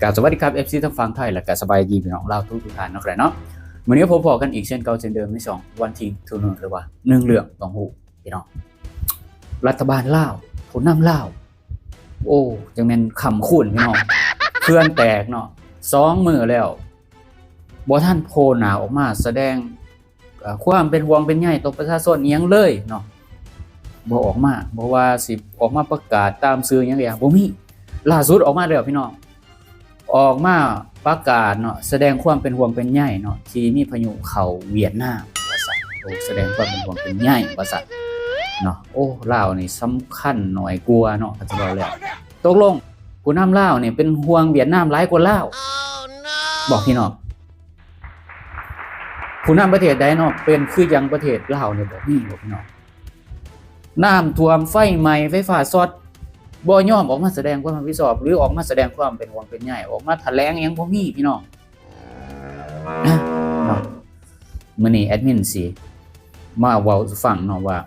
ກາບສະຫວັດດີຄັບ ເອັຟຊີ ທັງຝັ່ງໄທ ແລະກະສະບາຍດີພີ່ນ້ອງລາວທຸກໆທ່ານເນາະ ເນາະ. ມື້ນີ້ພົບພໍ້ກັນອີກເຊັ່ນເກົ່າເຊັ່ນເດີມໃນຊ່ອງ One Thing to Know ຫຼືວ່າໜຶ່ງເລື່ອງຕ້ອງຮູ້ພີ່ນ້ອງ. ລັດຖະບານລາວ ຜູ້ນຳລາວ ໂອ້ ຈັ່ງແມ່ນຄ້ຳຄູນພີ່ນ້ອງ ເຂື່ອນແຕກເນາະ ສອງມື້ແລ້ວ ບໍ່ທັນໂຜ່ໜ້າອອກມາສະແດງ ເອີ ຄວາມເປັນຫ່ວງເປັນໃຍຕໍ່ປະຊາຊົນອີ່ຫຍັງເລີຍເນາະ ບໍ່ອອກມາ ບໍ່ວ່າຊິອອກມາປະກາດຕາມສື່ຫຍັງກະຢ່າ ບໍ່ມີ. ລ່າສຸດອອກມາແລ້ວພີ່ນ້ອງ ອອກມາປະກາດເນາະ ສະແດງຄວາມເປັນຫ່ວງເປັນໃຍເນາະ ທີ່ມີພາຍຸເຂົ້າຫວຽດນາມວ່າຊັ້ນ. ໂອ້ ສະແດງຄວາມເປັນຫ່ວງເປັນໃຍວ່າຊັ້ນເນາະ. ໂອ້ ລາວນີ້ສຳຄັນໜ້ອຍກວ່າເນາະ ຄັນຊິເວົ້າແລ້ວ. ຕົກລົງຜູ້ນຳລາວນີ້ເປັນຫ່ວງຫວຽດນາມຫຼາຍກວ່າລາວບໍພີ່ນ້ອງ? ຜູ້ນຳປະເທດໃດເນາະ ເປັນຄືຈັ່ງປະເທດລາວນີ້ບໍ່ ມີບໍ່ພີ່ນ້ອງ? ນ້ຳຖ້ວມ ໄຟໄໝ້ ໄຟຟ້າຊັອດ ບໍ່ຍອມອອກມາສະແດງຄວາມຮັບຜິດຊອບ ຫຼື ອອກມາສະແດງຄວາມເປັນຫ່ວງເປັນໃຍ ອອກມາຖະແຫຼງຫຍັງ ບໍ່ມີພີ່ນ້ອງເນາະ. ມື້ນີ້ແອດມິນຊິມາເວົ້າສູ່ຟັງເນາະວ່າ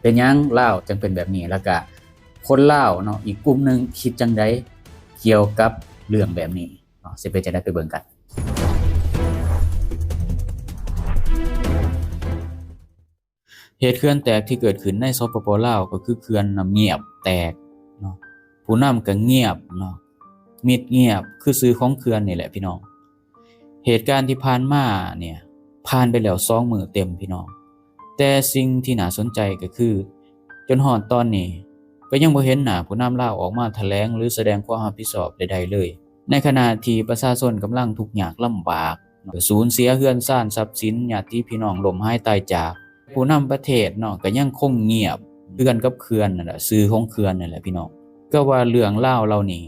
ເປັນຫຍັງລາວຈັ່ງເປັນແບບນີ້ ແລ້ວກະຄົນລາວເນາະ ອີກກຸ່ມໜຶ່ງຄິດຈັ່ງໃດກ່ຽວກັບເລື່ອງແບບນີ້ເນາະ ຊິເປັນຈັ່ງໃດ ໄປເບິ່ງກັນ. ເຫດເຂື່ອນແຕກທີ່ເກີດຂຶ້ນໃນ ສປປ ລາວ ກໍຄືເຂື່ອນນ້ຳງຽບແຕກເນາະ ຜູ້ນຳກໍງຽບເນາະ ມິດງຽບ ຄືຊື່ຂອງເຂື່ອນນີ້ແຫຼະພີ່ນ້ອງ. ເຫດການທີ່ຜ່ານມາເນ່ຍ ຜ່ານໄປແລ້ວສອງມື້ເຕັມພີ່ນ້ອງ ແຕ່ສິ່ງທີ່ໜ້າສົນໃຈກໍຄື ຈົນຮອດຕອນນີ້ກໍຍັງບໍ່ເຫັນໜ້າຜູ້ນຳລາວອອກມາຖະແຫຼງ ຫຼື ສະແດງຄວາມຮັບຜິດຊອບໃດໆເລີຍ ໃນຂະນະທີ່ປະຊາຊົນກຳລັງທຸກຍາກລຳບາກ ສູນເສຍເຮືອນຊານຊັບສິນ ຍາດຕິພີ່ນ້ອງລົ້ມຫາຍຕາຍຈາກ. ຜູ້ນຳປະເທດເນາະ ກໍຍັງຄົງງຽບ ເຂື່ອນກັບເຂື່ອນນັ້ນແຫຼະ ຊື່ຂອງເຂື່ອນນັ້ນແຫຼະພີ່ນ້ອງ. ກໍວ່າເລື່ອງລາວເຫຼົ່ານີ້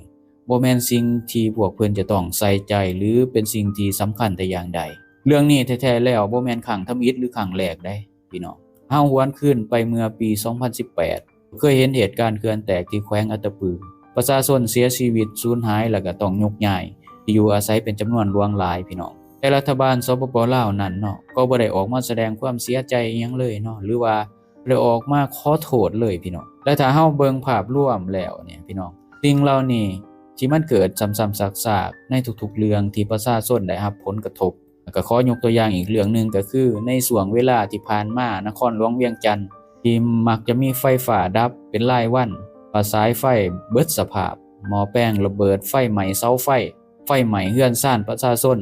ບໍ່ແມ່ນສິ່ງທີ່ພວກເພິ່ນຈະຕ້ອງໃສ່ໃຈ ຫຼື ເປັນສິ່ງທີ່ສຳຄັນແຕ່ຢ່າງໃດ. ເລື່ອງນີ້ແທ້ໆແລ້ວ ບໍ່ແມ່ນຄັ້ງທຳອິດ ຫຼື ຄັ້ງແລກໃດ໋ພີ່ນ້ອງ. ເຮົາຫວນຄືນໄປເມື່ອປີສອງພັນສິບແປດ ເຄີຍເຫັນເຫດການເຂື່ອນແຕກທີ່ແຂວງອັດຕະປື ປະຊາຊົນເສຍຊີວິດ ສູນຫາຍ ແລ້ວກໍຕ້ອງຍົກຍ້າຍທີ່ຢູ່ອາໄສເປັນຈຳນວນຫຼວງຫຼາຍພີ່ນ້ອງ. ແຕ່ລັດຖະບານ ສປປ ລາວ ນັ້ນເນາະ ກໍບໍ່ໄດ້ອອກມາສະແດງຄວາມເສຍໃຈອີ່ຫຍັງເລີຍເນາະ ຫຼືວ່າບໍ່ໄດ້ອອກມາຂໍໂທດເລີຍພີ່ນ້ອງ. ແລະ ຖ້າເຮົາເບິ່ງພາບລວມແລ້ວເນ່ຍພີ່ນ້ອງ ສິ່ງເຫຼົ່ານີ້ທີ່ມັນເກີດຊ້ຳໆຊາກໆໃນທຸກໆເລື່ອງທີ່ປະຊາຊົນໄດ້ຮັບຜົນກະທົບ ກໍຂໍຍົກຕົວຢ່າງອີກເລື່ອງໜຶ່ງ ກໍຄືໃນຊ່ວງເວລາທີ່ຜ່ານມາ ນະຄອນຫຼວງວຽງຈັນ ທີ່ມັກຈະມີໄຟຟ້າດັບເປັນລາຍວັນ ວ່າສາຍໄຟເບິດສະພາບ, ໝໍ້ແປງລະເບີດ, ໄຟໄໝ້ເສົາໄຟ, ໄຟໄໝ້ເຮືອນຊານປະຊາຊົນ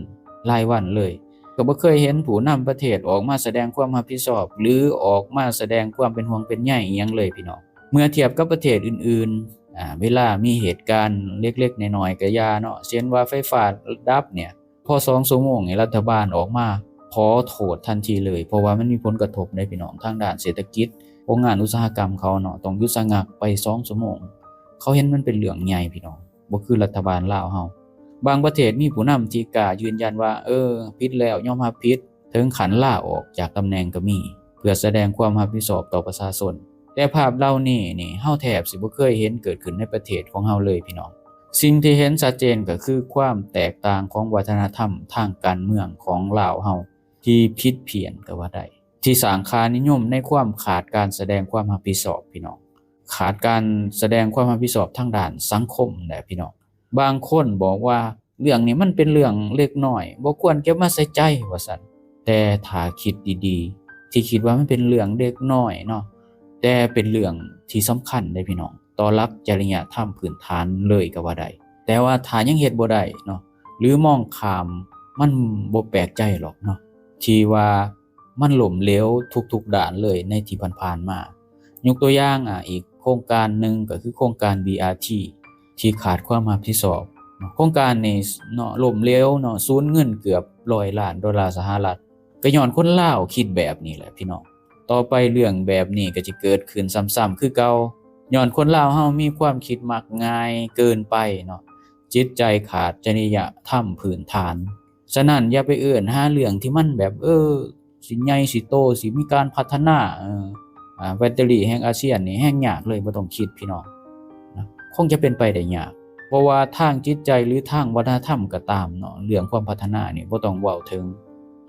ລາຍວັນເລີຍ. ກໍບໍ່ເຄີຍເຫັນຜູ້ນຳປະເທດອອກມາສະແດງຄວາມຮັບຜິດຊອບ ຫຼື ອອກມາສະແດງຄວາມເປັນຫ່ວງເປັນໃຍອີ່ຫຍັງເລີຍພີ່ນ້ອງ. ເມື່ອທຽບກັບປະເທດອື່ນໆ ອາ ເວລາມີເຫດການເລັກໆນ້ອຍໆກໍຢ່າເນາະ ເຊັ່ນວ່າໄຟຟ້າດັບເນ່ຍ ພໍສອງຊົ່ວໂມງນີ້ລັດຖະບານອອກມາຂໍໂທດທັນທີເລີຍ ເພາະວ່າມັນມີຜົນກະທົບເດ້ພີ່ນ້ອງ ທາງດ້ານເສດຖະກິດ ໂຮງງານອຸດສາຫະກຳເຂົາເນາະ ຕ້ອງຢຸດຊະງັກໄປສອງຊົ່ວໂມງ. ເຂົາເຫັນມັນເປັນເລື່ອງໃຫຍ່ພີ່ນ້ອງ ບໍ່ຄືລັດຖະບານລາວເຮົາ. ບາງປະເທດມີຜູ້ນຳທີ່ກ້າຢືນຢັນວ່າ ເອີ ຜິດແລ້ວ ຍອມຮັບຜິດ ເຖິງຂັ້ນລາອອກຈາກຕຳແໜ່ງກໍມີ ເພື່ອສະແດງຄວາມຮັບຜິດຊອບຕໍ່ປະຊາຊົນ. ແຕ່ພາບເຫຼົ່ານີ້ນີ້ ເຮົາແທບຊິບໍ່ເຄີຍເຫັນເກີດຂຶ້ນໃນປະເທດຂອງເຮົາເລີຍພີ່ນ້ອງ. ສິ່ງທີ່ເຫັນຊັດເຈນກໍຄືຄວາມແຕກຕ່າງຂອງວັດທະນະທຳທາງການເມືອງຂອງລາວເຮົາທີ່ຜິດພຽນກໍວ່າໄດ້ ທີ່ສ້າງຄ່ານິຍົມໃນຄວາມຂາດການສະແດງຄວາມຮັບຜິດຊອບພີ່ນ້ອງ ຂາດການສະແດງຄວາມຮັບຜິດຊອບທາງດ້ານສັງຄົມແຫຼະພີ່ນ້ອງ. ບາງຄົນບອກວ່າເລື່ອງນີ້ມັນເປັນເລື່ອງເລັກນ້ອຍ ບໍ່ຄວນເກັບມາໃສ່ໃຈວ່າຊັ້ນ. ແຕ່ຖ້າຄິດດີໆ ທີ່ຄິດວ່າມັນເປັນເລື່ອງເລັກນ້ອຍເນາະ ແຕ່ເປັນເລື່ອງທີ່ສຳຄັນເດ້ພີ່ນ້ອງ ຕໍ່ຫຼັກຈະລິຍະທຳພື້ນຖານເລີຍກໍວ່າໄດ້. ແຕ່ວ່າຖ້າຍັງເຮັດບໍ່ໄດ້ເນາະ ຫຼື ມອງຂ້າມ ມັນບໍ່ແປກໃຈຫຼອກເນາະ ທີ່ວ່າມັນລົ້ມເຫຼວທຸກໆດ້ານເລີຍໃນທີ່ຜ່ານໆມາ. ຍົກຕົວຢ່າງ ອາ ອີກໂຄງການໜຶ່ງກໍຄືໂຄງການ ບີ ອາ ທີ ທີ່ຂາດຄວາມຮັບຜິດຊອບເນາະ. ໂຄງການນີ້ເນາະ ລົ້ມເຫຼວເນາະ ສູນເງິນເກືອບຮ້ອຍລ້ານໂດລາສະຫະລັດ ກໍຍ້ອນຄົນລາວຄິດແບບນີ້ແຫຼະພີ່ນ້ອງ. ຕໍ່ໄປເລື່ອງແບບນີ້ກໍຈະເກີດຂຶ້ນຊ້ຳໆຄືເກົ່າ ຍ້ອນຄົນລາວເຮົາມີຄວາມຄິດມັກງ່າຍເກີນໄປເນາະ ຈິດໃຈຂາດຈະລິຍະທຳພື້ນຖານ. ສະນັ້ນຢ່າໄປເອີ້ນຫາເລື່ອງທີ່ມັນແບບ ເອີ ຊິໃຫຍ່ ຊິໂຕ ຊິມີການພັດທະນາ ເອີ ອາ ແບັດເຕີຣີແຫ່ງອາຊຽນນີ້ແຮ່ງຍາກເລີຍ ບໍ່ຕ້ອງຄິດພີ່ນ້ອງນະ ຄົງຈະເປັນໄປໄດ້ຍາກ. ບໍ່ວ່າທາງຈິດໃຈ ຫຼື ທາງວັດທະນະທຳກໍຕາມເນາະ ເລື່ອງຄວາມພັດທະນານີ້ບໍ່ຕ້ອງເວົ້າເຖິງ.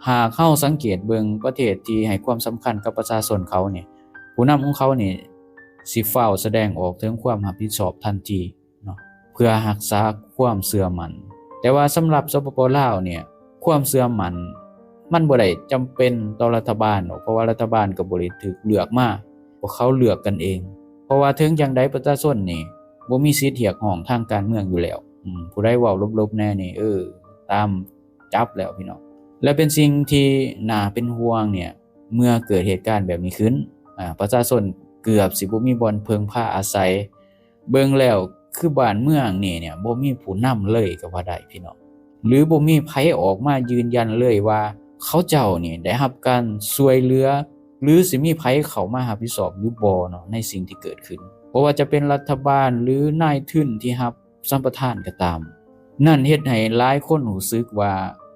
ຫາກເຮົາສັງເກດເບິ່ງປະເທດທີ່ໃຫ້ຄວາມສຳຄັນກັບປະຊາຊົນເຂົານີ້ ຜູ້ນຳຂອງເຂົານີ້ຊິຟ້າວສະແດງອອກເຖິງຄວາມຮັບຜິດຊອບທັນທີ ເນາະ ເພື່ອຮັກສາຄວາມເຊື່ອໝັ້ນ. ແຕ່ວ່າສຳລັບ ສປປ ລາວ ເນ່ຍ ຄວາມເຊື່ອໝັ້ນມັນບໍ່ໄດ້ຈຳເປັນຕໍ່ລັດຖະບານດອກ, ເພາະວ່າລັດຖະບານກໍບໍ່ໄດ້ຖືກເລືອກມາ, ພວກເຂົາເລືອກກັນເອງ. ເພາະວ່າເຖິງຈັ່ງໃດປະຊາຊົນນີ້ບໍ່ມີສິດຮຽກຮ້ອງທາງການເມືອງຢູ່ແລ້ວ. ອືມ ຜູ້ໃດເວົ້າລົບໆແດ່ນີ້ ເອີ ຕາມຈັບແລ້ວພີ່ນ້ອງ. ແລະເປັນສິ່ງທີ່ໜ້າເປັນຫ່ວງເນ່ຍ ເມື່ອເກີດເຫດການແບບນີ້ຂຶ້ນ ອາ ປະຊາຊົນເກືອບຊິບໍ່ມີບ່ອນເພິ່ງພາອາໄສ. ເບິ່ງແລ້ວຄືບ້ານເມືອງນີ້ເນ່ຍ ບໍ່ມີຜູ້ນຳເລີຍກໍວ່າໄດ້ພີ່ນ້ອງ, ຫຼືບໍ່ມີໃຜອອກມາຢືນຢັນເລີຍວ່າເຂົາເຈົ້ານີ້ໄດ້ຮັບການຊ່ວຍເຫຼືອ ຫຼືຊິມີໃຜເຂົ້າມາຮັບຜິດຊອບຫຼືບໍ່ເນາະ ໃນສິ່ງທີ່ເກີດຂຶ້ນ. ບໍ່ວ່າຈະເປັນລັດຖະບານ ຫຼືນາຍທຶນທີ່ຮັບສຳປະທານກໍຕາມ. ນັ້ນເຮັດໃຫ້ຫຼາຍຄົນຮູ້ສຶກວ່າ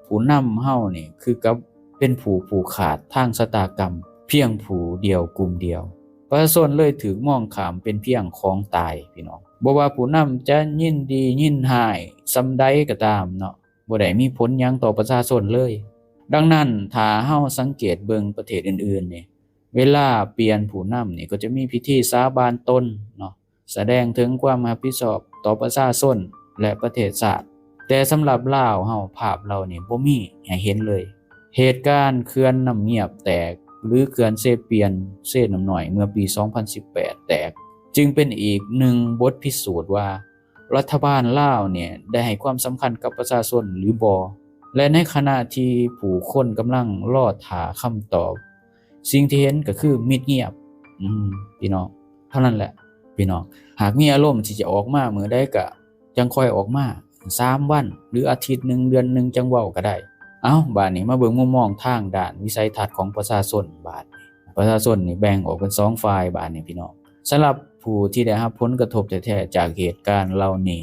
ຜູ້ນຳເຮົານີ້ຄືກັບເປັນຜູ້ຜູກຂາດທາງຊະຕາກຳພຽງຜູ້ດຽວກຸ່ມດຽວ. ປະຊາຊົນເລີຍຖືກມອງຂ້າມເປັນພຽງຂອງຕາຍພີ່ນ້ອງ. ບໍ່ວ່າຜູ້ນຳຈະຍິນດີຍິນຮ້າຍສ່ຳໃດກໍຕາມເນາະ, ບໍ່ໄດ້ມີຜົນຫຍັງຕໍ່ປະຊາຊົນເລີຍ. ດັ່ງນັ້ນ ຖ້າເຮົາສັງເກດເບິ່ງປະເທດອື່ນໆນີ້ ເວລາປ່ຽນຜູ້ນຳນີ້ ກໍຈະມີພິທີສາບານຕົນເນາະ, ສະແດງເຖິງຄວາມຮັບຜິດຊອບຕໍ່ປະຊາຊົນ ແລະ ປະເທດຊາດ. ແຕ່ສຳລັບລາວເຮົາ ພາບເຫຼົ່ານີ້ບໍ່ມີໃຫ້ເຫັນເລີຍ. ເຫດການເຂື່ອນນ້ຳງຽບແຕກ ຫຼື ເຂື່ອນເຊປຽນ ເຊນ້ຳນ້ອຍ ເມື່ອປີສອງພັນສິບແປດແຕກ ຈຶ່ງເປັນອີກໜຶ່ງບົດພິສູດວ່າ ລັດຖະບານລາວເນ່ຍໄດ້ໃຫ້ຄວາມສຳຄັນກັບປະຊາຊົນຫຼືບໍ່ ແລະ ໃນຂະນະທີ່ຜູ້ຄົນກຳລັງລໍຖ້າຄຳຕອບ ສິ່ງທີ່ເຫັນກໍຄືມິດງຽບ. ອືມ ພີ່ນ້ອງ ເທົ່ານັ້ນແຫຼະພີ່ນ້ອງ. ຫາກມີອາລົມທີ່ຈະອອກມາມື້ໃດກະຈັ່ງຄ່ອຍອອກມາ, ສາມວັນ ຫຼື ອາທິດໜຶ່ງ ເດືອນໜຶ່ງ ຈັ່ງເວົ້າກໍໄດ້. ເອົ້າ ບາດນີ້ມາເບິ່ງມຸມມອງທາງດ້ານວິໄສທັດຂອງປະຊາຊົນບາດນີ້. ປະຊາຊົນນີ້ແບ່ງອອກເປັນສອງຝ່າຍບາດນີ້ພີ່ນ້ອງ. ສຳລັບຜູ້ທີ່ໄດ້ຮັບຜົນກະທົບແທ້ໆຈາກເຫດການເຫຼົ່ານີ້,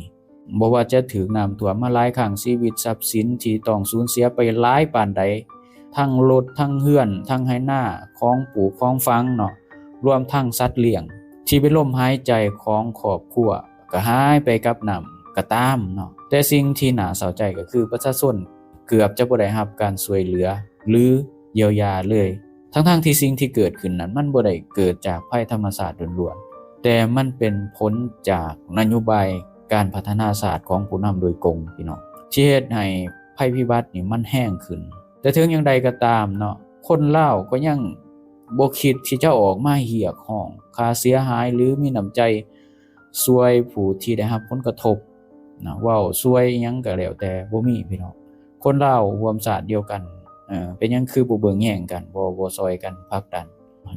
ບໍ່ວ່າຈະຖືກນ້ຳຖ້ວມມາຫຼາຍຄັ້ງ, ຊີວິດຊັບສິນທີ່ຕ້ອງສູນເສຍໄປຫຼາຍປານໃດ, ທັງລົດ, ທັງເຮືອນ, ທັງໄຮ່ນາ, ຂອງປູກຂອງຝັງເນາະ, ລວມທັງສັດລ້ຽງທີ່ເປັນລົມຫາຍໃຈຂອງຄອບຄົວ ກໍຫາຍໄປກັບນ້ຳກໍຕາມເນາະ. ແຕ່ສິ່ງທີ່ໜ້າເສົ້າໃຈກໍຄືປະຊາຊົນເກືອບຈະບໍ່ໄດ້ຮັບການຊ່ວຍເຫຼືອ ຫຼື ຢຽວຢາເລີຍ, ທັງໆທີ່ສິ່ງທີ່ເກີດຂຶ້ນນັ້ນ ມັນບໍ່ໄດ້ເກີດຈາກໄພທຳມະຊາດລ້ວນໆ, ແຕ່ມັນເປັນຜົນຈາກນະໂຍບາຍການພັດທະນາຊາດຂອງຜູ້ນຳໂດຍກົງ, ພີ່ນ້ອງ, ທີ່ເຮັດໃຫ້ໄພພິບັດນີ້ມັນແຮງຂຶ້ນ. ແຕ່ເຖິງຢ່າງໃດກໍຕາມເນາະ, ຄົນລາວກໍຍັງບໍ່ຄິດທີ່ຈະອອກມາຮຽກຮ້ອງຄ່າເສຍຫາຍ ຫຼື ມີນ້ຳໃຈ ຊ່ວຍຜູ້ທີ່ໄດ້ຮັບຜົນກະທົບນະ, ເວົ້າຊ່ວຍອີ່ຫຍັງກໍແລ້ວແຕ່ ບໍ່ມີພີ່ນ້ອງ. ຄົນລາວຮ່ວມຊາດດຽວກັນ ເປັນຫຍັງຄືບໍ່ເບິ່ງແຍງກັນ, ບໍ່ ບໍ່ຊ່ອຍກັນຜັກດັນ,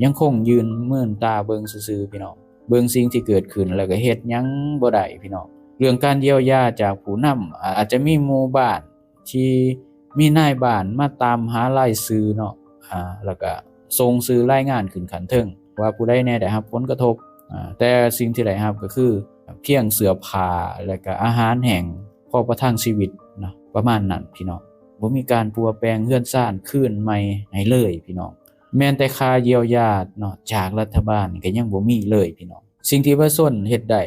ຍັງຄົງຢືນມືນຕາເບິ່ງຊື່ໆ ພີ່ນ້ອງ. ເບິ່ງສິ່ງທີ່ເກີດຂຶ້ນແລ້ວກໍເຮັດຫຍັງບໍ່ໄດ້ ພີ່ນ້ອງ. ເລື່ອງການຢຽວຢາຈາກຜູ້ນຳ ອາດຈະມີໝູ່ບ້ານ ທີ່ມີນາຍບ້ານມາຕາມຫາລາຍຊື່ເນາະ, ອາ ແລ້ວກະສົ່ງຊື່ລາຍງານຂຶ້ນຂັ້ນເທິງວ່າຜູ້ໃດແດ່ໄດ້ຮັບຜົນກະທົບ, ອາ ແຕ່ສິ່ງທີ່ໄດ້ຮັບກໍຄືພຽງເສື້ອຜ້າ ແລ້ວກະອາຫານແຫ້ງພໍປະທັງຊີວິດເນາະ, ປະມານນັ້ນພີ່ນ້ອງ. ບໍ່ມີການປົວແປງເຮືອນຊານຄືນໃໝ່ໃຫ້ເລີຍພີ່ນ້ອງ. ແມ່ນແຕ່ຄ່າຢຽວຢາເນາະ ຈາກລັດຖະບານກໍຍັງບໍ່ມີເລີຍພີ່ນ້ອງ. ສິ່ງທີ່ປະຊາຊົນເຮັດໄດ້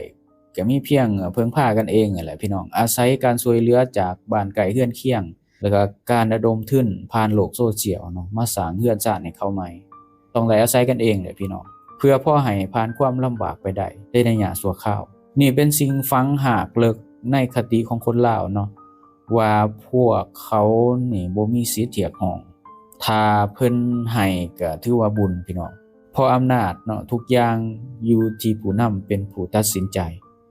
ກໍມີພຽງເພິ່ງພາກັນເອງນັ້ນແຫຼະພີ່ນ້ອງ, ອາໄສການຊ່ວຍເຫຼືອຈາກບ້ານໃກ້ເຮືອນຄຽງ ແລ້ວກໍການລະດົມທຶນຜ່ານໂລກໂຊຊຽວເນາະ ມາສ້າງເຮືອນຊານໃຫ້ເຂົາໃໝ່. ຕ້ອງໄດ້ອາໄສກັນເອງແຫຼະພີ່ນ້ອງ ເພື່ອພໍໃຫ້ຜ່ານຄວາມລຳບາກໄປໄດ້ ໃນໄລຍະຊົ່ວຄາວ. ນີ້ເປັນສິ່ງຝັງຮາກເລິກໃນຄະຕິຂອງຄົນລາວເນາະ ວ່າພວກເຂົານີ້ບໍ່ມີສິດຮຽກຮ້ອງ. ຖ້າເພິ່ນໃຫ້ກໍຖືວ່າບຸນພີ່ນ້ອງ, ເພາະອຳນາດເນາະ ທຸກຢ່າງຢູ່ທີ່ຜູ້ນຳເປັນຜູ້ຕັດສິນໃຈ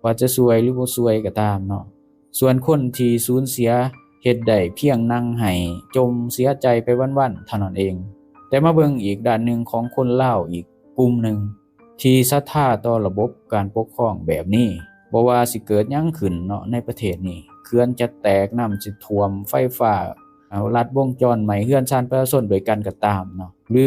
ວ່າຈະຊ່ວຍຫຼືບໍ່ຊ່ວຍກໍຕາມເນາະ. ສ່ວນຄົນທີ່ສູນເສຍເຮັດໄດ້ພຽງນັ່ງໄຫ້ຈົມເສຍໃຈໄປວັນໆເທົ່ານັ້ນເອງ. ແຕ່ມາເບິ່ງອີກດ້ານໜຶ່ງຂອງຄົນລາວອີກກຸ່ມໜຶ່ງ ທີ່ສັດທາຕໍ່ລະບົບການປົກຄອງແບບນີ້, ບໍ່ວ່າຊິເກີດຫຍັງຂຶ້ນເນາະໃນປະເທດນີ້, ເຂື່ອນຈະແຕກ, ນ້ຳຊິຖ້ວມ, ໄຟຟ້າ ເອົາລັດວົງຈອນໄໝ້ເຮືອນຊານປະຊາຊົນດ້ວຍກັນກໍຕາມເນາະ ຫຼື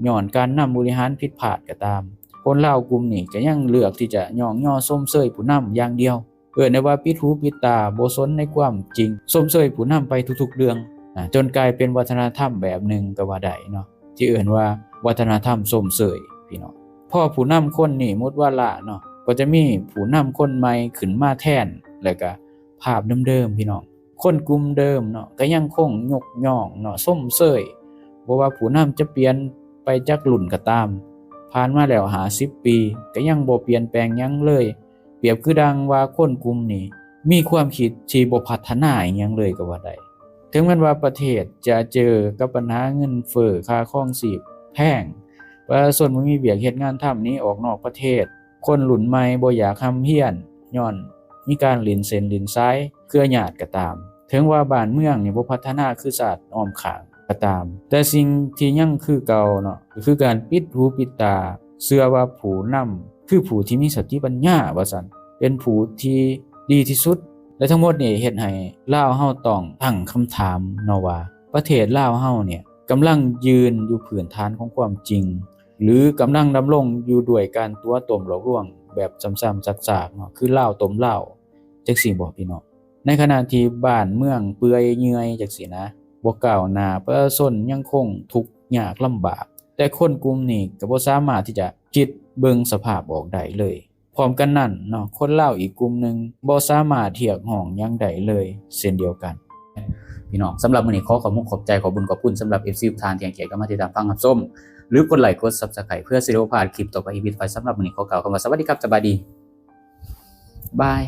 ຍ້ອນການນຳບໍລິຫານຜິດພາດກໍຕາມ, ຄົນລາວກຸ່ມນີ້ກໍຍັງເລືອກທີ່ຈະຍ້ອງຍໍຊົມເຊີຍຜູ້ນຳຢ່າງດຽວ. ເອີ້ນໄດ້ວ່າປິດຫູປິດຕາ, ບໍ່ສົນໃນຄວາມຈິງ, ຊົມເຊີຍຜູ້ນຳໄປທຸກໆເລື່ອງ, ອາ, ຈົນກາຍເປັນວັດທະນະທຳແບບໜຶ່ງກໍວ່າໄດ້ເນາະ, ທີ່ເອີ້ນວ່າວັດທະນະທຳຊົມເຊີຍ ພີ່ນ້ອງ. ພໍຜູ້ນຳຄົນນີ້ໝົດວາລະເນາະ, ກໍຈະມີຜູ້ນຳຄົນໃໝ່ຂຶ້ນມາແທນ, ແລ້ວກະພາບເດີມໆ ພີ່ນ້ອງ. ຄົນກຸ່ມເດີມເນາະ ກໍຍັງຄົງຍົກຍ້ອງເນາະ ຊົມເຊີຍ, ບໍ່ວ່າຜູ້ນຳຈະປ່ຽນໄປຈັກລຸ້ນກໍຕາມ. ຜ່ານມາແລ້ວຫ້າສິບປີ ກໍຍັງບໍ່ປ່ຽນແປງຫຍັງເລີຍ. ປຽບຄືດັ່ງວ່າຄົນກຸ່ມນີ້ ມີຄວາມຄິດທີ່ບໍ່ພັດທະນາອີ່ຫຍັງເລີຍກໍວ່າໄດ້. ເຖິງແມ່ນວ່າປະເທດຈະເຈີກັບບັນຫາເງິນເຟີ້, ຄ່າຄອງຊີບແພງ, ປະຊາຊົນບໍ່ມີວຽກເຮັດງານທຳ, ໜີອອກນອກປະເທດ, ຄົນລຸ້ນໃໝ່ບໍ່ຢາກຮ່ຳຮຽນ ຍ້ອນມີການຫຼິ້ນເສັ້ນຫຼິ້ນສາຍເຄືອຍາດກໍຕາມ, ເຖິງວ່າບ້ານເມືອງນີ້ບໍ່ພັດທະນາຄືຊາດອ້ອມຂ້າງກໍຕາມ, ແຕ່ສິ່ງທີ່ຍັງຄືເກົ່າເນາະ ກໍຄືການປິດຫູປິດຕາ ເຊື່ອວ່າຜູ້ນຳຄືຜູ້ທີ່ມີສະຕິປັນຍາວ່າຊັ້ນ ເປັນຜູ້ທີ່ດີທີ່ສຸດ. ແລະ ທັງໝົດນີ້ເຮັດໃຫ້ລາວເຮົາຕ້ອງຕັ້ງຄຳຖາມເນາະວ່າ ປະເທດລາວເຮົານີ້ກຳລັງຢືນຢູ່ພື້ນຖານຂອງຄວາມຈິງ ຫຼື ກຳລັງດຳລົງຢູ່ດ້ວຍການຕົວະຕົ້ມຫຼອກລວງແບບຊ້ຳໆຊາກໆເນາະ ຄືລາວຕົ້ມລາວ ຈັ່ງຊີ້ບໍ່ພີ່ນ້ອງ? ໃນຂະນະທີ່ບ້ານເມືອງເປື່ອຍເຫຍື່ອຍຈັ່ງຊີ້ນະ ບໍ່ກ້າວໜ້າ, ປະຊາຊົນຍັງຄົງທຸກຍາກລຳບາກ, ແຕ່ຄົນກຸ່ມນີ້ກໍບໍ່ສາມາດທີ່ຈະຄິດເບິ່ງສະພາບອອກໄດ້ເລີຍ. ພ້ອມກັນນັ້ນເນາະ, ຄົນລາວອີກກຸ່ມໜຶ່ງບໍ່ສາມາດຮຽກຮ້ອງຫຍັງໄດ້ເລີຍເຊັ່ນດຽວກັນ. ພີ່ນ້ອງ, ສຳລັບມື້ນີ້ຂໍຂອບມຸກຂອບໃຈ, ຂອບບຸນຂອບຄຸນສຳລັບເອັຟຊີທຸກທ່ານທີ່ໃຫ້ກຽດເຂົ້າມາຕິດຕາມຟັງຮັບຊົມ ຫຼື ກົດໄລກົດ Subscribe ເພື່ອຊິໄດ້ບໍ່ພາດຄລິບຕໍ່ໄປອີກ. ສຳລັບມື້ນີ້ຂໍກ່າວຄຳວ່າສະຫວັດດີຄັບ, ສະບາຍດີ, ບາຍ.